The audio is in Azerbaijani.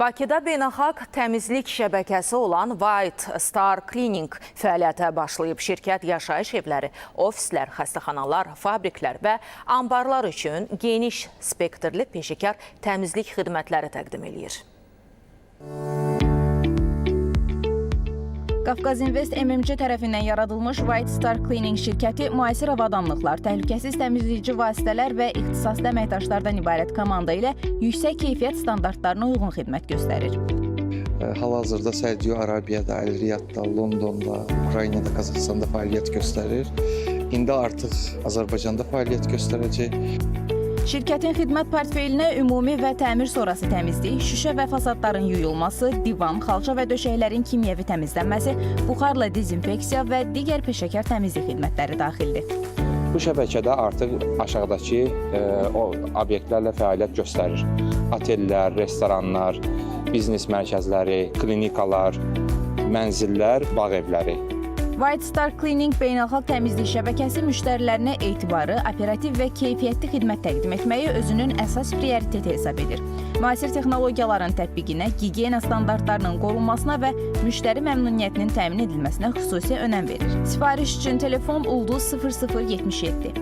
Bakıda beynəlxalq təmizlik şəbəkəsi olan White Star Cleaning fəaliyyətə başlayıb. Şirkət yaşayış evləri, ofislər, xəstəxanalar, fabriklər və anbarlar üçün geniş spektrli peşəkar təmizlik xidmətləri təqdim eləyir. Qafqaz Invest MMC tərəfindən yaradılmış White Star Cleaning şirkəti müasir avadanlıqlar, təhlükəsiz təmizləyici vasitələr və ixtisaslı əməkdaşlardan ibarət komanda ilə yüksək keyfiyyət standartlarına uyğun xidmət göstərir. Hal-hazırda Səudiyyə Arabiyada, Əl Riyadda, Londonda, Ukraynada, Qazaxıstanda fəaliyyət göstərir. İndi artıq Azərbaycanda fəaliyyət göstərəcək. Şirkətin xidmət portfelinə ümumi və təmir sonrası təmizlik, şüşə və fasadların yuyulması, divan, xalça və döşəklərin kimyəvi təmizlənməsi, buxarla dezinfeksiya və digər peşəkar təmizlik xidmətləri daxildir. Bu şəbəkədə artıq aşağıdakı o obyektlərlə fəaliyyət göstərir. Otellər, restoranlar, biznes mərkəzləri, klinikalar, mənzillər, bağ evləri. White Star Cleaning beynəlxalq təmizlik şəbəkəsi müştərilərinə etibarı, operativ və keyfiyyətli xidmət təqdim etməyi özünün əsas prioriteti hesab edir. Müasir texnologiyaların tətbiqinə, gigiyena standartlarının qorunmasına və müştəri məmnuniyyətinin təmin edilməsinə xüsusi önəm verir. Sifariş üçün telefon ulduz 0077.